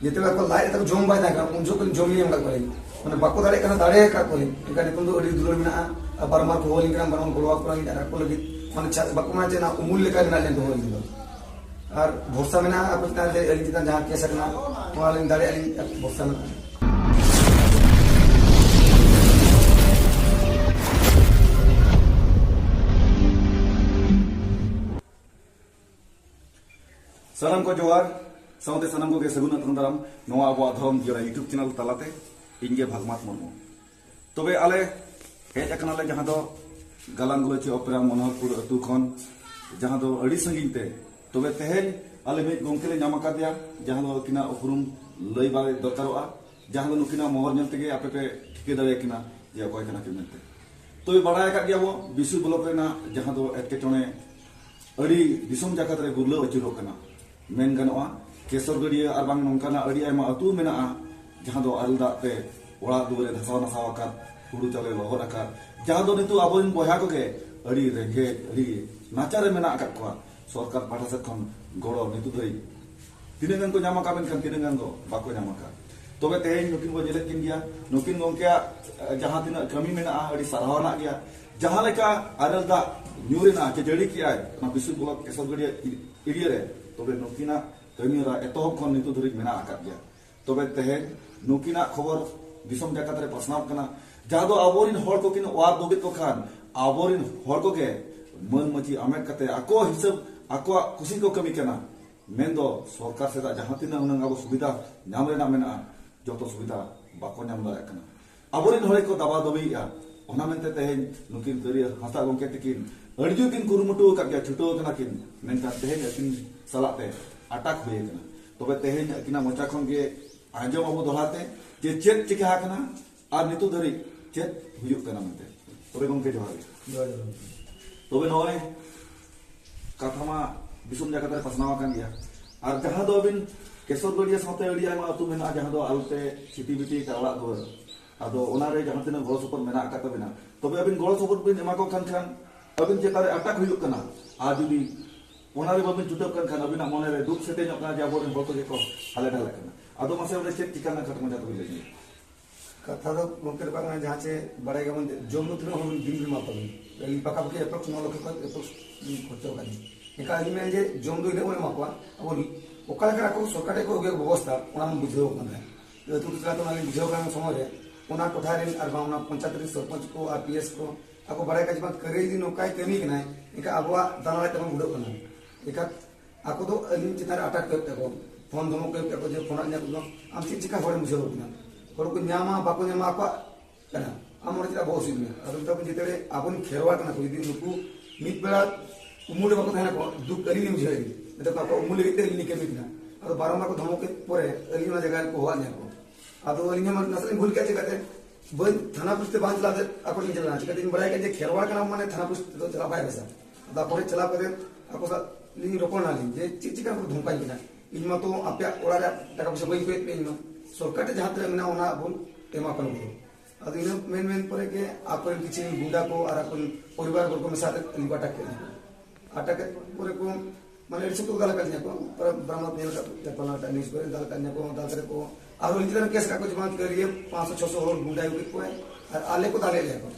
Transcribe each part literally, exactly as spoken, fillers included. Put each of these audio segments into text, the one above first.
ᱡᱮᱛᱮ ᱵᱮᱲᱟ ᱠᱚ ᱞᱟᱡ ᱨᱮ ᱛᱟᱠᱚ ᱡᱚᱢ ᱵᱟᱭ ᱛᱟᱦᱮᱸ ᱠᱟᱱᱟ, ᱩᱱ ᱡᱚᱠᱷᱚᱱ ᱠᱚ ᱡᱚᱢ ᱧᱩ ᱮᱢ ᱟᱠᱟᱫ ᱠᱚᱣᱟᱞᱤᱧ᱾ ᱢᱟᱱᱮ ᱵᱟᱠᱚ ᱫᱟᱲᱮᱭᱟᱜ ᱠᱟᱱᱟ, ᱫᱟᱲᱮ ᱟᱠᱟᱫ ᱠᱚᱣᱟᱞᱤᱧ᱾ ᱮᱱᱠᱷᱟᱱ ᱱᱤᱛᱚᱝ ᱫᱚ ᱟᱹᱰᱤ ᱫᱩᱞᱟᱹᱲ ᱢᱮᱱᱟᱜᱼᱟ, ᱟᱨ ᱵᱟᱨᱚᱢᱵᱟᱨ ᱠᱚ ᱦᱚᱦᱚ ᱟᱹᱞᱤᱧ ᱠᱟᱱᱟ, ᱵᱟᱨᱚᱢᱵᱟᱨ ᱜᱚᱲᱚ ᱟᱠᱚ ᱠᱟᱱᱟ, ᱟᱨ ᱟᱠᱚ ᱞᱟᱹᱜᱤᱫ ᱢᱟᱱᱮ ᱪᱟ-, ᱵᱟᱠᱚ ᱢᱮᱱᱟ ᱪᱮ, ᱚᱱᱟ ᱩᱢᱩᱞ ᱞᱮᱠᱟ ᱢᱮᱱᱟᱜ ᱞᱤᱧ ᱫᱚᱦᱚ ᱟᱹᱞᱤᱧ ᱫᱚ᱾ ᱟᱨ ᱵᱷᱚᱨᱥᱟ ᱢᱮᱱᱟᱜᱼᱟ ᱟᱯᱮ ᱪᱮᱛᱟᱱ ᱨᱮ, ᱟᱹᱞᱤᱧ ᱪᱮᱛᱟᱱ ᱡᱟᱦᱟᱸ ᱠᱮᱥ ᱟᱠᱟᱱᱟ, ᱚᱱᱟ ᱞᱤᱧ ᱫᱟᱲᱮᱭᱟᱜᱼᱟ ᱞᱤᱧ, ᱵᱷᱚᱨᱥᱟ ᱢᱮᱱᱟᱜᱼᱟ᱾ ᱥᱟᱱᱟᱢ ᱠᱚ ᱡᱚᱦᱟᱨ, ᱥᱟᱶᱛᱮ ᱥᱟᱱᱟᱢ ᱠᱚᱜᱮ ᱥᱟᱹᱜᱩᱱ ᱟᱛᱟᱝ ᱫᱟᱨᱟᱢ ᱱᱚᱣᱟ ᱟᱵᱚᱣᱟᱜ ᱫᱷᱚᱨᱚᱢ ᱡᱤᱭᱟᱹᱲᱟ YouTube ᱪᱮᱱᱮᱞ ᱛᱟᱞᱟᱛᱮ᱾ ᱤᱧ ᱜᱮ ᱵᱷᱟᱜᱽᱢᱟᱛ ᱢᱩᱨᱢᱩ᱾ ᱛᱚᱵᱮ ᱟᱞᱮ ᱦᱮᱡ ᱟᱠᱟᱱᱟᱞᱮ ᱡᱟᱦᱟᱸ ᱫᱚ ᱜᱟᱞᱟᱝ ᱜᱩᱞᱟᱹᱪᱤ ᱚᱯᱮᱨᱟ ᱢᱚᱱᱳᱦᱚᱨᱯᱩᱨ ᱟᱹᱛᱩ ᱠᱷᱚᱱ, ᱡᱟᱦᱟᱸ ᱫᱚ ᱟᱹᱰᱤ ᱥᱟᱺᱜᱤᱧ ᱛᱮ᱾ ᱛᱚᱵᱮ ᱛᱮᱦᱮᱧ ᱟᱞᱮ ᱢᱤᱫ ᱜᱚᱢᱠᱮ ᱞᱮ ᱧᱟᱢ ᱟᱠᱟᱫᱮᱭᱟ, ᱡᱟᱦᱟᱸ ᱫᱚ ᱟᱹᱠᱤᱱᱟᱜ ᱩᱯᱨᱩᱢ ᱞᱟᱹᱭ ᱵᱟᱲᱟᱭ ᱫᱚᱨᱠᱟᱨᱚᱜᱼᱟ, ᱡᱟᱦᱟᱸ ᱫᱚ ᱱᱩᱠᱤᱱᱟᱜ ᱢᱚᱦᱚᱨ ᱧᱮᱞ ᱛᱮᱜᱮ ᱟᱯᱮ ᱯᱮ ᱴᱷᱤᱠᱟᱹ ᱫᱟᱲᱮᱭᱟᱠᱤᱱᱟ ᱡᱮ ᱚᱠᱚᱭ ᱠᱟᱱᱟ ᱠᱤᱱ ᱢᱮᱱᱛᱮ᱾ ᱛᱚᱵᱮ ᱵᱟᱲᱟᱭ ᱟᱠᱟᱫ ᱜᱮᱭᱟ ᱵᱚ, ᱵᱤᱥᱩ ᱵᱞᱚᱠ ᱨᱮᱱᱟᱜ ᱡᱟᱦᱟᱸ ᱫᱚ ᱮᱴᱠᱮᱴᱚᱬᱮ ᱟᱹᱰᱤ ᱫᱤᱥᱚᱢ ᱡᱟᱠᱟᱛ ᱨᱮ ᱜᱩᱨᱞᱟᱹᱣ ᱟᱹᱪᱩᱨᱚᱜ ᱠᱟᱱᱟ᱾ ᱢᱮᱱ ᱜᱟᱱᱚᱜᱼᱟ, ᱠᱮᱥᱚᱨ ᱜᱟᱹᱰᱭᱟᱹ ᱟᱨ ᱵᱟᱝ ᱱᱚᱝᱠᱟᱱᱟᱜ ᱟᱹᱰᱤ ᱟᱭᱢᱟ ᱟᱹᱛᱩ ᱢᱮᱱᱟᱜᱼᱟ, ᱡᱟᱦᱟᱸ ᱫᱚ ᱟᱨᱮᱞ ᱫᱟᱜ ᱛᱮ ᱚᱲᱟᱜ ᱫᱩᱣᱟᱹᱨ ᱮ ᱫᱷᱟᱥᱟᱣ ᱱᱟᱥᱟᱣ ᱟᱠᱟᱫ, ᱦᱩᱲᱩ ᱪᱟᱣᱞᱮ ᱞᱚᱦᱚᱫ ᱟᱠᱟᱫ, ᱡᱟᱦᱟᱸ ᱫᱚ ᱱᱤᱛᱚᱜ ᱟᱵᱚᱨᱮᱱ ᱵᱚᱭᱦᱟ ᱠᱚᱜᱮ ᱟᱹᱰᱤ ᱨᱮᱸᱜᱮᱡ, ᱟᱹᱰᱤ ᱱᱟᱪᱟᱨ ᱨᱮ ᱢᱮᱱᱟᱜ ᱟᱠᱟᱫ ᱠᱚᱣᱟ᱾ ᱥᱚᱨᱠᱟᱨ ᱯᱟᱦᱴᱟ ᱥᱮᱫ ᱠᱷᱚᱱ ᱜᱚᱲᱚ ᱱᱤᱛᱚᱜ ᱫᱷᱟᱹᱨᱤᱡ ᱛᱤᱱᱟᱹᱜ ᱜᱟᱱ ᱠᱚ ᱧᱟᱢ ᱟᱠᱟᱫ, ᱢᱮᱱᱠᱷᱟᱱ ᱛᱤᱱᱟᱹᱜ ᱜᱟᱱ ᱫᱚ ᱵᱟᱠᱚ ᱧᱟᱢ ᱟᱠᱟᱫ᱾ ᱛᱚᱵᱮ ᱛᱮᱦᱮᱧ ᱱᱩᱠᱤᱱ ᱵᱚ ᱧᱮᱞᱮᱫ ᱠᱤᱱ ᱜᱮᱭᱟ, ᱱᱩᱠᱤᱱ ᱜᱚᱢᱠᱮᱭᱟᱜ, ᱮ, ᱡᱟᱦᱟᱸ ᱛᱤᱱᱟᱹᱜ ᱠᱟᱹᱢᱤ ᱢᱮᱱᱟᱜᱼᱟ, ᱟᱹᱰᱤ ᱥᱟᱨᱦᱟᱣ ᱨᱮᱱᱟᱜ ᱜᱮᱭᱟ᱾ ᱡᱟᱦᱟᱸ ᱞᱮᱠᱟ ᱟᱨᱮᱞ ᱫᱟᱜ ᱧᱩᱨ ᱮᱱᱟ ᱪᱮ ᱡᱟᱹᱲᱤ ᱠᱮᱜᱼᱟᱭ ᱚᱱᱟ ᱵᱤᱥᱩ ᱵᱞᱚᱠ ᱠᱮᱥᱚᱨ ᱜᱟᱹᱰᱭᱟᱹ ᱮᱨᱤᱭᱟ ᱨᱮ, ᱛᱚᱵᱮ ᱱᱩᱠᱤᱱᱟᱜ ᱠᱟᱹᱢᱤ ᱦᱚᱨᱟ ᱮᱛᱚᱦᱚᱵ ᱠᱷᱚᱱ ᱱᱤᱛᱚᱜ ᱫᱷᱟᱹᱨᱤᱡ ᱢᱮᱱᱟᱜ ᱟᱠᱟᱫ ᱜᱮᱭᱟ᱾ ᱛᱚᱵᱮ ᱛᱮᱦᱮᱧ ᱱᱩᱠᱤᱱᱟᱜ ᱠᱷᱚᱵᱚᱨ ᱫᱤᱥᱚᱢ ᱡᱟᱠᱟᱛ ᱨᱮ ᱯᱟᱥᱱᱟᱣ ᱠᱟᱱᱟ, ᱡᱟᱦᱟᱸ ᱫᱚ ᱟᱵᱚᱨᱤᱱ ᱦᱚᱲ ᱠᱚᱠᱤᱱ ᱚᱣᱟᱨ ᱫᱩᱜᱮᱫ ᱠᱚ ᱠᱷᱟᱱ, ᱟᱵᱚᱨᱤᱱ ᱦᱚᱲ ᱠᱚᱜᱮ ᱢᱟᱹᱱ ᱢᱟᱹᱪᱤ ᱟᱢᱮᱫ ᱠᱟᱛᱮ ᱟᱠᱚ ᱦᱤᱥᱟᱹᱵ ᱟᱠᱚᱣᱟᱜ ᱠᱩᱥᱤ ᱠᱚ ᱠᱟᱹᱢᱤ ᱠᱟᱱᱟ᱾ ᱢᱮᱱᱫᱚ ᱥᱚᱨᱠᱟᱨ ᱥᱮᱫᱟᱜ ᱡᱟᱦᱟᱸ ᱛᱤᱱᱟᱹᱜ ᱦᱩᱱᱟᱹᱝ ᱟᱵᱚ ᱥᱩᱵᱤᱫᱷᱟ ᱧᱟᱢ ᱨᱮᱱᱟᱜ ᱢᱮᱱᱟᱜᱼᱟ, ᱡᱚᱛᱚ ᱥᱩᱵᱤᱫᱷᱟ ᱵᱟᱠᱚ ᱧᱟᱢ ᱫᱟᱲᱮᱭᱟᱜ ᱠᱟᱱᱟ᱾ ᱟᱵᱚᱨᱮᱱ ᱦᱚᱲ ᱠᱚ ᱫᱟᱵᱟ ᱫᱟᱹᱵᱤᱭᱮᱫᱼᱟ, ᱚᱱᱟ ᱢᱮᱱᱛᱮ ᱛᱮᱦᱮᱧ ᱱᱩᱠᱤᱱ ᱛᱟᱹᱨᱤᱭᱟᱹ ᱦᱟᱸᱥᱫᱟᱜ ᱜᱚᱢᱠᱮ ᱛᱟᱹᱠᱤᱱ ᱟᱹᱰᱤ ᱡᱳᱨ ᱠᱤᱱ ᱠᱩᱨᱩᱢᱩᱴᱩ ᱟᱠᱟᱫ ᱜᱮᱭᱟ, ᱪᱷᱩᱴᱟᱹᱣ ᱟᱠᱟᱱᱟ ᱠᱤᱱ, ᱢᱮᱱᱠᱷᱟᱱ ᱛᱮᱦᱮᱧ ᱟᱹᱠᱤᱱ ᱥᱟᱞᱟᱜ ᱛᱮ ᱟᱴᱟᱠ ᱦᱩᱭ ᱟᱠᱟᱱᱟ᱾ ᱛᱚᱵᱮ ᱛᱮᱦᱮᱧ ᱟᱹᱠᱤᱱᱟᱜ ᱢᱚᱪᱟ ᱠᱷᱚᱱ ᱜᱮ ᱟᱸᱡᱚᱢ ᱟᱵᱚ ᱫᱚᱦᱲᱟ ᱛᱮ ᱡᱮ ᱪᱮᱫ ᱪᱤᱠᱟ ᱟᱠᱟᱱᱟ ᱟᱨ ᱱᱤᱛᱚᱜ ᱫᱷᱟᱹᱨᱤᱡ ᱪᱮᱫ ᱦᱩᱭᱩᱜ ᱠᱟᱱᱟ ᱢᱮᱱᱛᱮ᱾ ᱛᱚᱵᱮ ᱜᱚᱢᱠᱮ ᱡᱚᱦᱟᱨ ᱜᱮ᱾ ᱡᱚᱦᱟᱨ ᱜᱮ ᱜᱚᱢᱠᱮ᱾ ᱛᱚᱵᱮ ᱱᱚᱜᱼᱚᱭ ᱠᱟᱛᱷᱟ ᱢᱟ ᱫᱤᱥᱚᱢ ᱡᱟᱠᱟᱛ ᱨᱮ ᱯᱟᱥᱱᱟᱣ ᱟᱠᱟᱱ ᱜᱮᱭᱟ᱾ ᱟᱨ ᱡᱟᱦᱟᱸ ᱫᱚ ᱟᱹᱵᱤᱱ ᱠᱮᱥᱚᱨ ᱜᱟᱹᱰᱭᱟᱹ ᱥᱟᱶᱛᱮ ᱟᱹᱰᱤ ᱟᱭᱢᱟ ᱟᱹᱛᱩ ᱢᱮᱱᱟᱜᱼᱟ, ᱡᱟᱦᱟᱸ ᱫᱚ ᱟᱞᱚ ᱛᱮ ᱥᱤᱴᱤ ᱵᱤᱴᱤ ᱟᱠᱟᱫ ᱚᱲᱟᱜ ᱫᱩᱣᱟᱹᱨ᱾ ᱟᱫᱚ ᱚᱱᱟ ᱨᱮ ᱡᱟᱦᱟᱸ ᱛᱤᱱᱟᱹᱜ ᱜᱚᱲᱚ ᱥᱚᱯᱚᱦᱚᱫ ᱢᱮᱱᱟᱜ ᱟᱠᱟᱫ ᱛᱟᱵᱤᱱᱟ, ᱛᱚᱵᱮ ᱟᱹᱵᱤᱱ ᱜᱚᱲᱚ ᱥᱚᱯᱚᱦᱚᱫ ᱵᱤᱱ ᱮᱢᱟ ᱠᱚ ᱠᱟᱱ ᱠᱷᱟᱱ ᱟᱹᱵᱤᱱ ᱪᱮᱛᱟᱱ ᱨᱮ ᱟᱴᱟᱠ ᱦᱩᱭᱩᱜ ᱠᱟᱱᱟ᱾ ᱟᱨ ᱡᱩᱫᱤ ᱚᱱᱟ ᱨᱮ ᱵᱟᱵᱤᱱ ᱪᱷᱩᱴᱟᱹᱣ ᱠᱟᱱ ᱠᱷᱟᱱ ᱟᱹᱵᱤᱱᱟᱜ ᱢᱚᱱᱮ ᱨᱮ ᱫᱩᱠ ᱥᱮᱴᱮᱧᱚᱜ ᱠᱟᱱᱟ ᱡᱮ ᱟᱵᱚᱨᱮᱱ ᱦᱚᱲ ᱠᱚᱜᱮ ᱠᱚ ᱦᱟᱞᱮ ᱰᱷᱟᱞᱮᱜ ᱠᱟᱱᱟ᱾ ᱟᱫᱚ ᱢᱟᱥᱮ ᱚᱸᱰᱮ ᱪᱮᱫ ᱪᱤᱠᱟ ᱨᱮᱱᱟᱜ ᱠᱟᱛᱷᱟ ᱢᱚᱡᱟ ᱛᱟᱵᱤᱱ ᱞᱟᱹᱭ ᱵᱤᱱ? ᱠᱟᱛᱷᱟ ᱫᱚ ᱜᱚᱢᱠᱮ ᱫᱚ ᱵᱟᱝ ᱠᱟᱱᱟ, ᱡᱟᱦᱟᱸ ᱪᱮ ᱵᱟᱲᱟᱭ ᱜᱮᱭᱟᱵᱚᱱ ᱡᱮ ᱡᱚᱢ ᱫᱚ ᱛᱤᱱᱟᱹᱜ ᱦᱚᱲ ᱵᱤᱱ ᱮᱢᱟ ᱠᱚᱣᱟ? ᱟᱹᱞᱤᱧ ᱯᱟᱠᱟ ᱯᱟᱠᱤ approx ᱱᱚ ᱞᱟᱠᱷ ᱠᱷᱚᱱ approx ᱞᱤᱧ ᱠᱷᱚᱨᱪᱟ ᱟᱠᱟᱫ ᱞᱤᱧ᱾ ᱮᱱᱠᱷᱟᱱ ᱟᱹᱞᱤᱧ ᱢᱮᱱᱟ ᱡᱮ ᱡᱚᱢ ᱫᱚ ᱤᱱᱟᱹᱜ ᱵᱚᱱ ᱮᱢᱟ ᱠᱚᱣᱟ, ᱟᱵᱚ ᱚᱠᱟ ᱞᱮᱠᱟ ᱟᱠᱚ ᱥᱚᱨᱠᱟᱨ ᱴᱷᱮᱱ ᱠᱚ ᱟᱹᱜᱩᱭᱟ ᱵᱮᱵᱚᱥᱛᱷᱟ, ᱚᱱᱟ ᱵᱚᱱ ᱵᱩᱡᱷᱟᱹᱣ ᱠᱟᱱ ᱛᱟᱦᱮᱸᱫ᱾ ᱟᱹᱛᱩ ᱴᱚᱞᱟ ᱛᱮ ᱚᱱᱟ ᱞᱤᱧ ᱵᱩᱡᱷᱟᱹᱣ ᱠᱟᱱ ᱥᱚᱢᱚᱭ ᱨᱮ ᱚᱱᱟ ᱴᱚᱴᱷᱟ ᱨᱮᱱ ᱟᱨ ᱵᱟᱝ ᱚᱱᱟ ᱯᱚᱧᱪᱟᱭᱮᱛ ᱨᱮᱱ ᱥᱚᱨᱯᱚᱧᱪ ᱠᱚ ᱟᱨ P S ᱠᱚ ᱟᱠᱚ ᱵᱟᱲᱟᱭ ᱠᱟᱱᱟ ᱡᱮ ᱵᱟᱝ ᱠᱟᱹᱨᱤ ᱡᱩᱫᱤ ᱱᱚᱝᱠᱟᱭ ᱠᱟᱹᱢᱤ ᱠᱟᱱᱟᱭ, ᱮᱱᱠᱷᱟᱱ ᱟᱵᱚᱣᱟᱜ ᱫᱟᱱᱟ ᱞᱟᱡ ᱛᱮᱵᱚᱱ ᱵᱷᱩᱲᱟᱹᱜ ᱠᱟᱱᱟ᱾ ᱮᱱᱠᱷᱟᱱ ᱟᱠᱚ ᱫᱚ ᱟᱹᱞᱤᱧ ᱪᱮᱛᱟᱱ ᱨᱮ ᱟᱴᱟᱠ ᱠᱚ ᱮᱦᱚᱵ ᱛᱟᱠᱚ, ᱯᱷᱳᱱ ᱫᱷᱚᱢᱚᱠ ᱠᱚ ᱮᱦᱚᱵ ᱛᱟᱠᱚ ᱡᱮ ᱯᱷᱳᱱ ᱟᱫ ᱢᱮᱭᱟ ᱠᱚ, ᱟᱢ ᱪᱮᱫ ᱪᱤᱠᱟ ᱦᱚᱲᱮᱢ ᱵᱩᱡᱷᱟᱹᱣ ᱠᱟᱱᱟ? ᱦᱚᱲ ᱠᱚ ᱧᱟᱢᱟ ᱵᱟᱠᱚ ᱧᱟᱢᱟ ᱟᱠᱚᱣᱟᱜ ᱠᱟᱱᱟ, ᱟᱢ ᱚᱸᱰᱮ ᱪᱮᱫᱟᱜ ᱵᱚᱦᱚᱜ ᱦᱟᱹᱥᱩᱭᱮᱫ ᱢᱮᱭᱟ? ᱟᱫᱚ ᱢᱮᱛᱟ ᱠᱚ ᱡᱮᱛᱮ ᱨᱮ ᱟᱵᱚᱨᱮᱱ ᱠᱷᱮᱨᱣᱟᱲ ᱠᱟᱱᱟ ᱠᱚ, ᱡᱩᱫᱤ ᱱᱩᱠᱩ ᱢᱤᱫ ᱵᱮᱲᱟ ᱩᱢᱩᱞ ᱨᱮ ᱵᱟᱠᱚ ᱛᱟᱦᱮᱱᱟ ᱠᱚ, ᱫᱩᱠ ᱟᱹᱞᱤᱧ ᱞᱤᱧ ᱵᱩᱡᱷᱟᱹᱣ ᱮᱫ ᱢᱮᱛᱟ ᱠᱚ ᱟᱠᱚ ᱩᱢᱩᱞ ᱞᱟᱹᱜᱤᱫ ᱛᱮ ᱟᱹᱞᱤᱧ ᱞᱤᱧ ᱠᱟᱹᱢᱤ ᱠᱟᱱᱟ᱾ ᱟᱫᱚ ᱵᱟᱨᱚᱢᱵᱟᱨ ᱠᱚ ᱫᱷᱚᱢᱚᱠ ᱠᱮᱫ ᱯᱚᱨᱮ ᱟᱹᱞᱤᱧ ᱚᱱᱟ ᱡᱟᱭᱜᱟ ᱨᱮᱠᱚ ᱦᱚᱦᱚᱣᱟᱫ ᱞᱤᱧᱟ ᱠᱚ᱾ ᱟᱫᱚ ᱟᱹᱞᱤᱧ ᱦᱚᱸ ᱱᱟᱥᱮ ᱞᱤᱧ ᱵᱷᱩᱞ ᱠᱮᱫᱼᱟ, ᱪᱤᱠᱟᱹᱛᱮ ᱵᱟᱹᱧ ᱛᱷᱟᱱᱟ ᱯᱩᱞᱤᱥ ᱛᱮ ᱵᱟᱝ ᱪᱟᱞᱟᱣ ᱠᱟᱛᱮ ᱟᱠᱚ ᱴᱷᱮᱱ ᱪᱟᱞᱟᱣ ᱮᱱᱟ? ᱪᱤᱠᱟᱹᱛᱮ ᱤᱧ ᱵᱟᱲᱟᱭ ᱠᱟᱱᱟ ᱡᱮ ᱠᱷᱮᱨᱣᱟᱲ ᱠᱟᱱᱟ ᱢᱟᱱᱮ ᱛᱷᱟᱱᱟ ᱯᱩᱞᱤᱥ ᱛᱮᱫᱚ ᱪᱟᱞᱟᱣ ᱵᱟᱭ ᱵᱮᱥᱟ᱾ ᱟᱫᱚ ᱟᱠᱚ ᱴᱷᱮᱱ ᱪᱟᱞᱟᱣ ᱠᱟᱛᱮ ᱟᱠᱚ ᱥᱟᱶ ᱞᱤᱧ ᱨᱚᱯᱚᱲ ᱱᱟᱞᱤᱧ ᱡᱮ ᱪᱮᱫ ᱪᱤᱠᱟᱹ ᱠᱚ ᱫᱷᱚᱢᱠᱟᱧ ᱠᱟᱱᱟ, ᱤᱧ ᱢᱟᱛᱚ ᱟᱯᱮᱭᱟᱜ ᱚᱲᱟᱜ ᱨᱮ ᱴᱟᱠᱟ ᱯᱚᱭᱥᱟ ᱵᱟᱹᱧ ᱠᱚᱭᱮᱫ ᱯᱮ, ᱤᱧ ᱢᱟ ᱥᱚᱨᱠᱟᱨ ᱴᱷᱮᱱ ᱡᱟᱦᱟᱸ ᱛᱤᱱᱟᱹᱜ ᱢᱮᱱᱟᱜᱼᱟ ᱚᱱᱟ ᱵᱚᱱ ᱮᱢᱟ ᱠᱚ ᱠᱟᱱᱟ᱾ ᱟᱫᱚ ᱤᱱᱟᱹ ᱢᱮᱱ ᱢᱮᱱ ᱯᱚᱨᱮ ᱜᱮ ᱟᱠᱚᱨᱮᱱ ᱠᱤᱪᱷᱩ ᱜᱩᱱᱰᱟ ᱠᱚ ᱟᱨ ᱟᱠᱚᱨᱮᱱ ᱯᱚᱨᱤᱵᱟᱨ ᱵᱚᱨᱜᱚ ᱢᱮᱥᱟ ᱠᱟᱛᱮ ᱟᱹᱞᱤᱧ ᱠᱚ ᱟᱴᱟᱠ ᱠᱮᱫ ᱞᱤᱧᱟ᱾ ᱟᱴᱟᱠ ᱠᱮᱫ ᱯᱚᱨᱮ ᱠᱚ ᱢᱟᱱᱮ ᱟᱹᱰᱤ ᱥᱚᱠᱛᱚ ᱠᱚ ᱫᱟᱞ ᱟᱠᱟᱫ ᱞᱤᱧᱟ ᱠᱚ, ᱯᱩᱨᱟᱹ ᱵᱨᱟᱢᱚᱫ ᱧᱮᱞ ᱟᱠᱟᱫ ᱧᱮᱯᱮᱞ ᱟᱠᱟᱫ news ᱠᱚᱨᱮ ᱫᱟᱞ ᱟᱠᱟᱫ ᱞᱤᱧᱟ ᱠᱚ, ᱫᱟᱞ ᱠᱟᱛᱮ ᱠᱚ ᱟᱨᱦᱚᱸ ᱟᱹᱞᱤᱧ ᱪᱮᱛᱟᱱ ᱨᱮ ᱠᱮᱥ ᱠᱟᱜ ᱠᱚ ᱡᱮ ᱵᱟᱝ ᱠᱟᱹᱨᱤᱭᱟᱹ ᱯᱟᱸᱪᱥᱚ ᱪᱷᱚᱥᱚ ᱦᱚᱲ ᱜᱩᱱᱰᱟ ᱟᱹᱜᱩ ᱠᱮᱫ ᱠᱚᱣᱟᱭ ᱟᱨ ᱟᱞᱮ ᱠᱚ ᱫᱟᱞᱮᱫ ᱞᱮᱭᱟ ᱠᱚ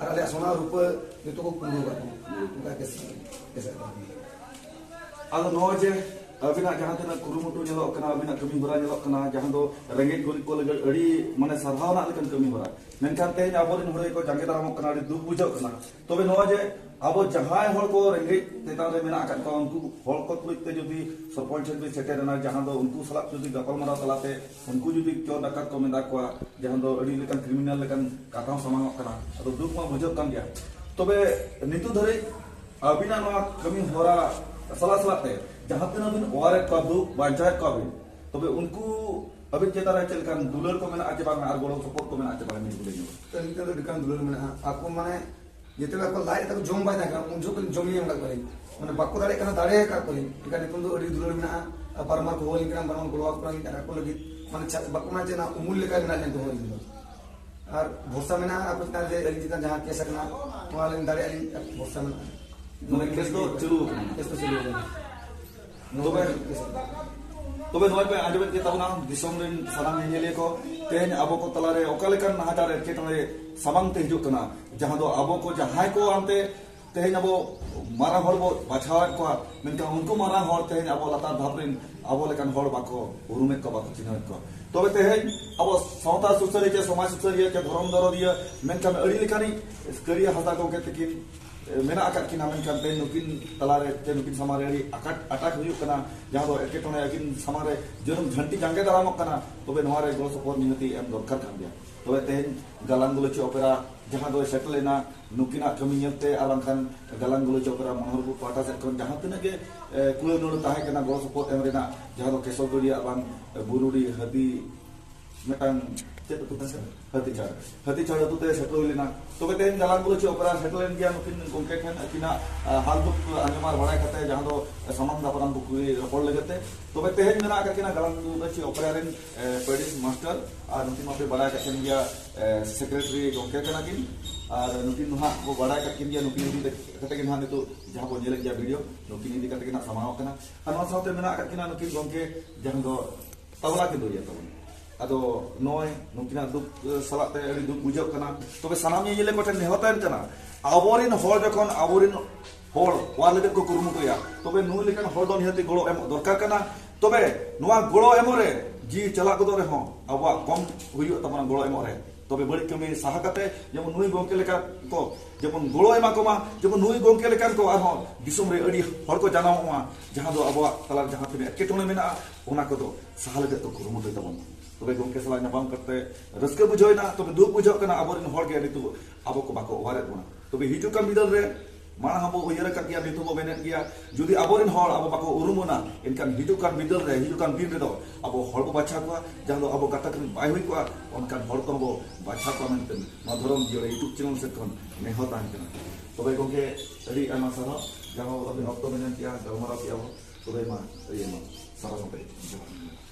ᱟᱨ ᱟᱞᱮᱭᱟᱜ ᱥᱚᱱᱟ ᱨᱩᱯᱟᱹ ᱡᱚᱛᱚ ᱠᱚ ᱠᱩᱢᱵᱽᱲᱩ ᱟᱠᱟᱫ ᱠᱚ, ᱚᱱᱠᱟ ᱠᱮᱥ ᱠᱮᱥ ᱟᱠᱟᱫ ᱠᱚ᱾ ᱟᱫᱚ ᱱᱚᱜᱼᱚᱭ ᱡᱮ ᱟᱹᱵᱤᱱᱟᱜ ᱡᱟᱦᱟᱸ ᱛᱤᱱᱟᱹᱜ ᱠᱩᱨᱩᱢᱩᱴᱩ ᱧᱮᱞᱚᱜ ᱠᱟᱱᱟ, ᱟᱹᱵᱤᱱᱟᱜ ᱠᱟᱹᱢᱤ ᱦᱚᱨᱟ ᱧᱮᱞᱚᱜ ᱠᱟᱱᱟ, ᱡᱟᱦᱟᱸ ᱫᱚ ᱨᱮᱸᱜᱮᱡ ᱜᱩᱨᱤᱵ ᱠᱚ ᱞᱟᱹᱜᱤᱫ ᱟᱹᱰᱤ ᱢᱟᱱᱮ ᱥᱟᱨᱦᱟᱣ ᱨᱮᱱᱟᱜ ᱞᱮᱠᱟᱱ ᱠᱟᱹᱢᱤ ᱦᱚᱨᱟ, ᱢᱮᱱᱠᱷᱟᱱ ᱛᱮᱦᱮᱧ ᱟᱵᱚᱨᱮᱱ ᱦᱚᱲ ᱠᱚ ᱡᱟᱸᱜᱮ ᱫᱟᱨᱟᱢᱚᱜ ᱠᱟᱱᱟ, ᱟᱹᱰᱤ ᱫᱩᱠ ᱵᱩᱡᱷᱟᱹᱜ ᱠᱟᱱᱟ᱾ ᱛᱚᱵᱮ ᱱᱚᱜᱼᱚᱭ ᱡᱮ ᱟᱵᱚ ᱡᱟᱦᱟᱸᱭ ᱦᱚᱲ ᱠᱚ ᱨᱮᱸᱜᱮᱡ ᱪᱮᱛᱟᱱ ᱨᱮ ᱢᱮᱱᱟᱜ ᱟᱠᱟᱫ ᱠᱚᱣᱟ, ᱩᱱᱠᱩ ᱦᱚᱲ ᱠᱚ ᱛᱩᱞᱩᱡ ᱛᱮ ᱡᱩᱫᱤ ᱥᱚᱨᱯᱚᱧᱪ ᱴᱷᱮᱱ ᱵᱤᱱ ᱥᱮᱴᱮᱨ ᱮᱱᱟ, ᱡᱟᱦᱟᱸ ᱫᱚ ᱩᱱᱠᱩ ᱥᱟᱞᱟᱜ ᱡᱩᱫᱤ ᱜᱟᱯᱟᱞᱢᱟᱨᱟᱣ ᱛᱟᱞᱟᱛᱮ ᱩᱱᱠᱩ ᱡᱩᱫᱤ ᱪᱳᱨ ᱰᱟᱠᱟᱛ ᱠᱚ ᱢᱮᱛᱟ ᱠᱚᱣᱟ, ᱡᱟᱦᱟᱸ ᱫᱚ ᱟᱹᱰᱤ ᱞᱮᱠᱟᱱ ᱠᱨᱤᱢᱤᱱᱟᱞ ᱞᱮᱠᱟᱱ ᱠᱟᱛᱷᱟ ᱦᱚᱸ ᱥᱟᱢᱟᱝᱚᱜ ᱠᱟᱱᱟ, ᱟᱫᱚ ᱫᱩᱠ ᱢᱟ ᱵᱩᱡᱷᱟᱹᱜ ᱠᱟᱱ ᱜᱮᱭᱟ᱾ ᱛᱚᱵᱮ ᱱᱤᱛᱚᱜ ᱫᱷᱟᱹᱨᱤᱡ ᱟᱹᱵᱤᱱᱟᱜ ᱱᱚᱣᱟ ᱠᱟᱹᱢᱤ ᱦᱚᱨᱟ ᱥᱟᱞᱟᱜ ᱥᱟᱞᱟᱜ ᱛᱮ ᱡᱟᱦᱟᱸ ᱛᱤᱱᱟᱹᱜ ᱵᱤᱱ ᱚᱣᱟᱨᱮᱫ ᱠᱚᱣᱟ, ᱫᱩᱠ ᱵᱟᱧᱪᱟᱣᱮᱫ ᱠᱚᱣᱟ ᱵᱤᱱ, ᱛᱚᱵᱮ ᱩᱱᱠᱩ ᱟᱹᱵᱤᱱ ᱪᱮᱛᱟᱱ ᱨᱮ ᱪᱮᱫ ᱞᱮᱠᱟᱱ ᱫᱩᱞᱟᱹᱲ ᱠᱚ ᱢᱮᱱᱟᱜᱼᱟ ᱪᱮ ᱵᱟᱝ, ᱟᱨ ᱜᱚᱲᱚ ᱥᱚᱯᱚᱦᱚᱫ ᱠᱚ ᱢᱮᱱᱟᱜᱼᱟ ᱪᱮ ᱵᱟᱝ, ᱢᱤᱫ ᱠᱩᱞᱤ ᱧᱚᱜ᱾ ᱟᱹᱞᱤᱧ ᱴᱷᱮᱱ ᱫᱚ ᱟᱹᱰᱤ ᱜᱟᱱ ᱫᱩᱞᱟᱹᱲ ᱢᱮᱱᱟᱜᱼᱟ᱾ ᱟᱠᱚ ᱢᱟᱱᱮ ᱡᱮᱛᱮ ᱵᱮᱲᱟ ᱠᱚ ᱞᱟᱡ ᱨᱮ ᱛᱟᱠᱚ ᱡᱚᱢ ᱵᱟᱭ ᱛᱟᱦᱮᱸ ᱠᱟᱱᱟ, ᱩᱱ ᱡᱚᱠᱷᱚᱱ ᱠᱚ ᱡᱚᱢ ᱧᱩ ᱮᱢ ᱟᱠᱟᱫ ᱠᱚᱣᱟᱞᱤᱧ᱾ ᱢᱟᱱᱮ ᱵᱟᱠᱚ ᱫᱟᱲᱮᱭᱟᱜ ᱠᱟᱱᱟ, ᱫᱟᱲᱮ ᱟᱠᱟᱫ ᱠᱚᱣᱟᱞᱤᱧ᱾ ᱮᱱᱠᱷᱟᱱ ᱱᱤᱛᱚᱝ ᱫᱚ ᱟᱹᱰᱤ ᱫᱩᱞᱟᱹᱲ ᱢᱮᱱᱟᱜᱼᱟ᱾ ᱟᱨ ᱵᱟᱨ ᱢᱟᱨ ᱠᱚ ᱦᱚᱦᱚ ᱟᱹᱞᱤᱧ ᱠᱟᱱᱟ, ᱵᱟᱨ ᱢᱟᱨ ᱜᱚᱲᱚ ᱟᱠᱚ ᱠᱟᱱᱟᱞᱤᱧ, ᱟᱨ ᱟᱠᱚ ᱞᱟᱹᱜᱤᱫ ᱢᱟᱱᱮ ᱪᱟ-, ᱵᱟᱠᱚ ᱢᱮᱱᱟ ᱡᱮ ᱚᱱᱟ ᱩᱢᱩᱞ ᱞᱮᱠᱟ ᱢᱮᱱᱟᱜ ᱞᱤᱧ ᱫᱚᱦᱚ ᱟᱹᱞᱤᱧ ᱫᱚ᱾ ᱟᱨ ᱵᱷᱚᱨᱥᱟ ᱢᱮᱱᱟᱜᱼᱟ ᱟᱠᱚ ᱪᱮᱛᱟᱱ ᱨᱮ, ᱟᱹᱞᱤᱧ ᱪᱮᱛᱟᱱ ᱡᱟᱦᱟᱸ ᱠᱮᱥ ᱟᱠᱟᱱᱟ, ᱚᱱᱟ ᱞᱤᱧ ᱫᱟᱲᱮᱭᱟᱜᱼᱟ ᱞᱤᱧ, ᱟᱨ ᱵᱷᱚᱨᱥᱟ ᱢᱮᱱᱟᱜᱼᱟ᱾ ᱢᱟᱱᱮ ᱠᱮᱥ ᱫᱚ ᱪᱟᱹᱞᱩ ᱟᱠᱟᱱᱟ᱾ ᱠᱮᱥ ᱫᱚ ᱪᱟᱹᱞᱩ ᱟᱠᱟᱱᱟ᱾ ᱛᱚᱵᱮ, ᱛᱚᱵᱮ ᱱᱚᱜᱼᱚᱭ ᱯᱮ ᱟᱸᱡᱚᱢᱮᱫ ᱜᱮ ᱛᱟᱵᱚᱱᱟ, ᱫᱤᱥᱚᱢ ᱨᱮᱱ ᱥᱟᱱᱟᱢ ᱧᱮᱧᱮᱞᱤᱭᱟᱹ ᱠᱚ, ᱛᱮᱦᱮᱧ ᱟᱵᱚ ᱠᱚ ᱛᱟᱞᱟᱨᱮ ᱚᱠᱟ ᱞᱮᱠᱟᱱ ᱱᱟᱦᱟᱪᱟᱨ ᱮᱴᱠᱮᱴᱚᱬᱮ ᱥᱟᱢᱟᱝ ᱛᱮ ᱦᱤᱡᱩᱜ ᱠᱟᱱᱟ, ᱡᱟᱦᱟᱸ ᱫᱚ ᱟᱵᱚ ᱠᱚ ᱡᱟᱦᱟᱸᱭ ᱠᱚ ᱟᱱᱛᱮ ᱛᱮᱦᱮᱧ ᱟᱵᱚ ᱢᱟᱨᱟᱝ ᱦᱚᱲ ᱵᱚ ᱵᱟᱪᱷᱟᱣᱮᱫ ᱠᱚᱣᱟ, ᱢᱮᱱᱠᱷᱟᱱ ᱩᱱᱠᱩ ᱢᱟᱨᱟᱝ ᱦᱚᱲ ᱛᱮᱦᱮᱧ ᱟᱵᱚ ᱞᱟᱛᱟᱨ ᱫᱷᱟᱯ ᱨᱮᱱ ᱟᱵᱚ ᱞᱮᱠᱟᱱ ᱦᱚᱲ ᱵᱟᱠᱚ ᱩᱨᱩᱢᱮᱫ ᱠᱚᱣᱟ, ᱵᱟᱠᱚ ᱪᱤᱱᱦᱟᱹᱣᱮᱫ ᱠᱚᱣᱟ᱾ ᱛᱚᱵᱮ ᱛᱮᱦᱮᱧ ᱟᱵᱚ ᱥᱟᱶᱛᱟ ᱥᱩᱥᱟᱹᱨᱤᱭᱟᱹ ᱪᱮ ᱥᱚᱢᱟᱡᱽ ᱥᱩᱥᱟᱹᱨᱤᱭᱟᱹ ᱪᱮ ᱫᱷᱚᱨᱚᱢ ᱫᱚᱨᱚᱫᱤᱭᱟᱹ, ᱢᱮᱱᱠᱷᱟᱱ ᱟᱹᱰᱤ ᱞᱮᱠᱟᱱᱤᱡ ᱠᱟᱹᱨᱤᱭᱟᱹ ᱦᱟᱸᱥᱫᱟ ᱜᱚᱢᱠᱮ ᱛᱟᱹᱠᱤᱱ ᱢᱮᱱᱟᱜ ᱟᱠᱟᱫ ᱠᱤᱱᱟ, ᱢᱮᱱᱠᱷᱟᱱ ᱛᱮᱦᱮᱧ ᱱᱩᱠᱤᱱ ᱛᱟᱞᱟᱨᱮ ᱪᱮ ᱱᱩᱠᱤᱱ ᱥᱟᱢᱟᱝ ᱨᱮ ᱟᱹᱰᱤ ᱟᱠᱟᱴ ᱟᱴᱟᱠ ᱦᱩᱭᱩᱜ ᱠᱟᱱᱟ, ᱡᱟᱦᱟᱸ ᱫᱚ ᱮᱴᱠᱮᱴᱚᱬᱮ ᱟᱹᱠᱤᱱ ᱥᱟᱢᱟᱝ ᱨᱮ ᱡᱟᱹᱱᱩᱢ ᱡᱷᱟᱹᱱᱴᱤ ᱡᱟᱸᱜᱮ ᱫᱟᱨᱟᱢᱚᱜ ᱠᱟᱱᱟ᱾ ᱛᱚᱵᱮ ᱱᱚᱣᱟ ᱨᱮ ᱜᱚᱲᱚ ᱥᱚᱯᱚᱦᱚᱫ ᱱᱤᱦᱟᱹᱛᱤ ᱮᱢ ᱫᱚᱨᱠᱟᱨ ᱠᱟᱱ ᱜᱮᱭᱟ᱾ ᱛᱚᱵᱮ ᱛᱮᱦᱮᱧ ᱜᱟᱞᱟᱝ ᱜᱩᱞᱟᱹᱪᱤ ᱚᱯᱮᱨᱟ ᱡᱟᱦᱟᱸ ᱫᱚᱭ ᱥᱮᱴᱮᱨ ᱞᱮᱱᱟ, ᱱᱩᱠᱤᱱᱟᱜ ᱠᱟᱹᱢᱤ ᱧᱮᱞᱛᱮ ᱟᱨ ᱵᱟᱝᱠᱷᱟᱱ ᱜᱟᱞᱟᱝ ᱜᱩᱞᱟᱹᱪᱤ ᱚᱯᱮᱨᱟ ᱢᱚᱱᱳᱦᱚᱨᱯᱩᱨ ᱯᱟᱦᱴᱟ ᱥᱮᱫ ᱠᱷᱚᱱ ᱡᱟᱦᱟᱸ ᱛᱤᱱᱟᱹᱜ ᱜᱮ, ᱮ, ᱠᱩᱲᱟᱹᱣ ᱱᱩᱲᱟᱹᱣ ᱛᱟᱦᱮᱸ ᱠᱟᱱᱟ ᱜᱚᱲᱚ ᱥᱚᱯᱚᱦᱚᱫ ᱮᱢ ᱨᱮᱱᱟᱜ, ᱡᱟᱦᱟᱸ ᱫᱚ ᱠᱮᱥᱚᱨᱜᱟᱹᱲᱤᱭᱟᱹ ᱟᱨ ᱵᱟᱝ ᱵᱩᱨᱩᱰᱤ ᱦᱟᱹᱛᱤ ᱢᱤᱫᱴᱟᱝ ᱪᱮᱫ ᱟᱹᱛᱩ ᱛᱟᱦᱮᱸ ᱠᱟᱱᱟ? ᱦᱟᱹᱛᱤᱪᱟᱲ᱾ ᱦᱟᱹᱛᱤᱪᱟᱲ ᱟᱹᱛᱩ ᱛᱮ ᱥᱮᱴᱮᱨ ᱦᱩᱭ ᱞᱮᱱᱟ᱾ ᱛᱚᱵᱮ ᱛᱮᱦᱮᱧ ᱜᱟᱞᱟᱝ ᱜᱩᱞᱟᱹᱪᱤ ᱚᱯᱮᱨᱟ ᱥᱮᱴᱮᱨ ᱞᱮᱱ ᱜᱮᱭᱟ ᱱᱩᱠᱤᱱ ᱜᱚᱢᱠᱮ ᱴᱷᱮᱱ, ᱟᱹᱠᱤᱱᱟᱜ, ᱟ, ᱦᱟᱞ ᱫᱩᱠ ᱟᱸᱡᱚᱢ ᱟᱨ ᱵᱟᱲᱟᱭ ᱠᱟᱛᱮ, ᱡᱟᱦᱟᱸ ᱫᱚ ᱥᱟᱢᱟᱝ ᱫᱟᱯᱨᱟᱢ ᱠᱩᱠᱞᱤ ᱨᱚᱯᱚᱲ ᱞᱟᱹᱜᱤᱫ ᱛᱮ᱾ ᱛᱚᱵᱮ ᱛᱮᱦᱮᱧ ᱢᱮᱱᱟᱜ ᱟᱠᱟᱫ ᱠᱤᱱᱟ ᱜᱟᱞᱟᱝ ᱜᱩᱞᱟᱹᱪᱤ ᱚᱯᱮᱨᱟ ᱨᱮᱱ, ᱮ, ᱯᱮᱰᱤᱥ ᱢᱟᱥᱴᱟᱨ, ᱟᱨ ᱱᱩᱠᱤᱱ ᱢᱟᱯᱮ ᱵᱟᱲᱟᱭ ᱟᱠᱟᱫ ᱠᱤᱱ ᱜᱮᱭᱟ, ᱮ, ᱥᱮᱠᱨᱮᱴᱟᱨᱤ ᱜᱚᱢᱠᱮ ᱠᱟᱱᱟ ᱠᱤᱱ, ᱟᱨ ᱱᱩᱠᱤᱱ ᱫᱚ ᱦᱟᱸᱜ ᱵᱚ ᱵᱟᱲᱟᱭ ᱟᱠᱟᱫ ᱠᱤᱱ ᱜᱮᱭᱟ, ᱱᱩᱠᱤᱱ ᱤᱫᱤ ᱠᱟᱛᱮ ᱜᱮ ᱦᱟᱸᱜ ᱱᱤᱛᱚᱜ ᱡᱟᱦᱟᱸ ᱵᱚ ᱧᱮᱞᱮᱫ ᱜᱮᱭᱟ ᱵᱷᱤᱰᱤᱭᱳ, ᱱᱩᱠᱤᱱ ᱤᱫᱤ ᱠᱟᱛᱮ ᱜᱮ ᱦᱟᱸᱜ ᱥᱟᱢᱟᱝ ᱚᱜ ᱠᱟᱱᱟ᱾ ᱟᱨ ᱱᱚᱣᱟ ᱥᱟᱶᱛᱮ ᱢᱮᱱᱟᱜ ᱟᱠᱟᱫ ᱠᱤᱱᱟ ᱱᱩᱠᱤᱱ ᱜᱚᱢᱠᱮ, ᱡᱟᱦᱟᱸ ᱫᱚ ᱛᱟᱵᱞᱟ ᱠᱤᱱ ᱨᱩᱭᱟ ᱛᱟᱵᱚᱱ᱾ ᱟᱫᱚ ᱱᱚᱜᱼᱚᱭ ᱱᱩᱠᱤᱱᱟᱜ ᱫᱩᱠ, ᱮ, ᱥᱟᱞᱟᱜ ᱛᱮ ᱟᱹᱰᱤ ᱫᱩᱠ ᱵᱩᱡᱷᱟᱹᱜ ᱠᱟᱱᱟ᱾ ᱛᱚᱵᱮ ᱥᱟᱱᱟᱢ ᱧᱮᱧᱮᱞᱤᱭᱟᱹ ᱠᱚᱴᱷᱮᱱ ᱱᱮᱦᱚᱨ ᱛᱟᱦᱮᱱ ᱠᱟᱱᱟ, ᱟᱵᱚᱨᱮᱱ ᱦᱚᱲ ᱡᱚᱠᱷᱚᱱ ᱟᱵᱚᱨᱮᱱ ᱦᱚᱲ ᱚᱣᱟᱨ ᱞᱟᱹᱜᱤᱫ ᱠᱚ ᱠᱩᱨᱩᱢᱩᱴᱩᱭᱟ, ᱛᱚᱵᱮ ᱱᱩᱭ ᱞᱮᱠᱟᱱ ᱦᱚᱲ ᱫᱚ ᱱᱤᱦᱟᱹᱛ ᱜᱚᱲᱚ ᱮᱢᱚᱜ ᱫᱚᱨᱠᱟᱨ ᱠᱟᱱᱟ᱾ ᱛᱚᱵᱮ ᱱᱚᱣᱟ ᱜᱚᱲᱚ ᱮᱢᱚᱜ ᱨᱮ ᱡᱤᱣᱤ ᱪᱟᱞᱟᱜ ᱜᱚᱫᱚᱜ ᱨᱮᱦᱚᱸ ᱟᱵᱚᱣᱟᱜ ᱠᱚᱢ ᱦᱩᱭᱩᱜ ᱛᱟᱵᱚᱱᱟ ᱜᱚᱲᱚ ᱮᱢᱚᱜ ᱨᱮ᱾ ᱛᱚᱵᱮ ᱵᱟᱹᱲᱤᱡ ᱠᱟᱹᱢᱤ ᱥᱟᱦᱟ ᱠᱟᱛᱮ ᱡᱮᱢᱚᱱ ᱱᱩᱭ ᱜᱚᱢᱠᱮ ᱞᱮᱠᱟ ᱠᱚ ᱡᱮᱢᱚᱱ ᱜᱚᱲᱚ ᱮᱢᱟ ᱠᱚᱢᱟ, ᱡᱮᱢᱚᱱ ᱱᱩᱭ ᱜᱚᱢᱠᱮ ᱞᱮᱠᱟᱱ ᱠᱚ ᱟᱨᱦᱚᱸ ᱫᱤᱥᱚᱢ ᱨᱮ ᱟᱹᱰᱤ ᱦᱚᱲ ᱠᱚ ᱡᱟᱱᱟᱢᱚᱜ ᱢᱟ, ᱡᱟᱦᱟᱸ ᱫᱚ ᱟᱵᱚᱣᱟᱜ ᱛᱟᱞᱟ ᱨᱮ ᱡᱟᱦᱟᱸ ᱛᱤᱱᱟᱹᱜ ᱮᱴᱠᱮᱴᱚᱬᱮ ᱢᱮᱱᱟᱜᱼᱟ, ᱚᱱᱟ ᱠᱚᱫᱚ ᱥᱟᱦᱟ ᱞᱟᱹᱜᱤᱫ ᱠᱚ ᱠᱩᱨᱩᱢᱩᱴᱩᱭ ᱛᱟᱵᱚᱱ ᱢᱟ᱾ ᱛᱚᱵᱮ ᱜᱚᱢᱠᱮ ᱥᱟᱞᱟᱜ ᱧᱟᱯᱟᱢ ᱠᱟᱛᱮ ᱨᱟᱹᱥᱠᱟᱹ ᱵᱩᱡᱷᱟᱹᱣ ᱮᱱᱟ᱾ ᱛᱚᱵᱮ ᱫᱩᱠ ᱵᱩᱡᱷᱟᱹᱜ ᱠᱟᱱᱟ, ᱟᱵᱚᱨᱮᱱ ᱦᱚᱲ ᱜᱮ ᱱᱤᱛᱚᱜ ᱟᱵᱚ ᱠᱚ ᱵᱟᱠᱚ ᱚᱣᱟᱨᱮᱫ ᱵᱚᱱᱟ᱾ ᱛᱚᱵᱮ ᱦᱤᱡᱩᱜ ᱠᱟᱱ ᱵᱤᱫᱟᱹᱞ ᱨᱮ ᱢᱟᱲᱟᱝ ᱦᱚᱸᱵᱚ ᱩᱭᱦᱟᱹᱨ ᱟᱠᱟᱫ ᱜᱮᱭᱟ, ᱱᱤᱛ ᱦᱚᱸᱵᱚ ᱢᱮᱱᱮᱫ ᱜᱮᱭᱟ, ᱡᱩᱫᱤ ᱟᱵᱚᱨᱮᱱ ᱦᱚᱲ ᱟᱵᱚ ᱵᱟᱠᱚ ᱩᱨᱩᱢ ᱵᱚᱱᱟ, ᱮᱱᱠᱷᱟᱱ ᱦᱤᱡᱩᱜ ᱠᱟᱱ ᱵᱤᱫᱟᱹᱞ ᱨᱮ, ᱦᱤᱡᱩᱜ ᱠᱟᱱ ᱫᱤᱱ ᱨᱮᱫᱚ ᱟᱵᱚ ᱦᱚᱲ ᱵᱚ ᱵᱟᱪᱷᱟ ᱠᱚᱣᱟ, ᱡᱟᱦᱟᱸ ᱫᱚ ᱟᱵᱚ ᱜᱟᱛᱟᱠ ᱨᱮᱱ ᱵᱟᱭ ᱦᱩᱭ ᱠᱚᱜᱼᱟ, ᱚᱱᱠᱟᱱ ᱦᱚᱲ ᱠᱚᱦᱚᱸ ᱵᱚ ᱵᱟᱪᱷᱟ ᱠᱚᱣᱟ ᱢᱮᱱᱛᱮ ᱱᱚᱣᱟ ᱫᱷᱚᱨᱚᱢ ᱡᱤᱭᱟᱹᱲ YouTube channel ᱥᱮᱫ ᱠᱷᱚᱱ ᱱᱮᱦᱚᱨ ᱛᱟᱦᱮᱸ ᱠᱟᱱᱟ᱾ ᱛᱚᱵᱮ ᱜᱚᱢᱠᱮ, ᱟᱹᱰᱤ ᱟᱭᱢᱟ ᱥᱟᱨᱦᱟᱣ, ᱡᱟᱦᱟᱸ ᱟᱹᱵᱤᱱ ᱚᱠᱛᱚ ᱵᱤᱱ ᱮᱢ ᱠᱮᱜᱼᱟ, ᱜᱟᱞᱢᱟᱨᱟᱣ ᱠᱮᱜᱼᱟ ᱵᱚ᱾ ᱛᱚᱵᱮ ᱢᱟ, ᱟᱹᱰᱤ ᱟᱭᱢᱟ ᱥᱟᱨᱦᱟᱣ ᱜᱚᱢᱠᱮ, ᱡᱚᱦᱟᱨ᱾